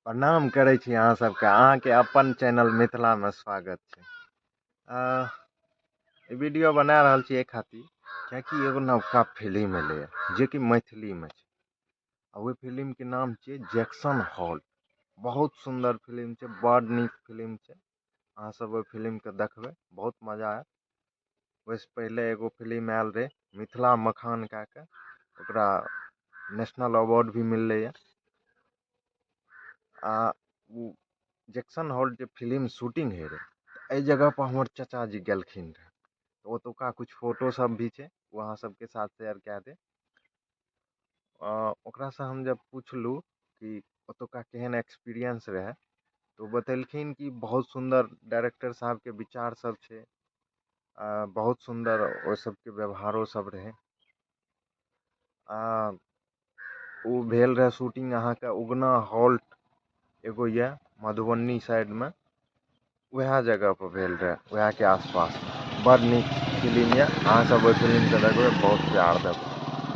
प्रणाम करै छी अहाँ सबके। अहाँके अपन चैनल मिथिलामे स्वागत छै। ई वीडियो बना रहल छी एहि खातिर किएकि एगो नवका फिल्म एलैए जेकि मैथिलीमे छै आ ओहि फिल्मके नाम छियै जैक्सन हॉल। बहुत सुन्दर फिल्म छै, बड़ नीक फिल्म छै। अहाँ सब ओहि फिल्मके देखबै, बहुत मजा आयत। ओहिसँ पहिले एगो फिल्म आयल रहै मिथिला मखान कए कऽ, ओकरा नेशनल अवार्ड भी मिललैए। आ ओ जैक्सन हॉल जे फिल्म शूटिंग होइ रहै, एहि जगहपर हमर चचाजी गेलखिन रहए। ओतुका किछु फोटो सब भी छै, ओ अहाँ सबके साथ शेयर कए देब। ओकरासँ हम जब पुछलहुँ कि ओतुका केहन एक्सपीरियंस रहै, तऽ ओ बतेलखिन कि बहुत सुन्दर डायरेक्टर साहबके विचार सब छै, बहुत सुन्दर ओहि सबके व्यवहारो सब रहै। ओ भेल रहै शूटिंग अहाँके उगना हॉल्ट एगो यऽ मधुबनी साइडमे, वएह जगहपर भेल रहै, वएहके आसपासमे। बड़ नीक फिल्म यऽ, अहाँ सब ओहि फिल्मके देखबै, बहुत प्यार देबै।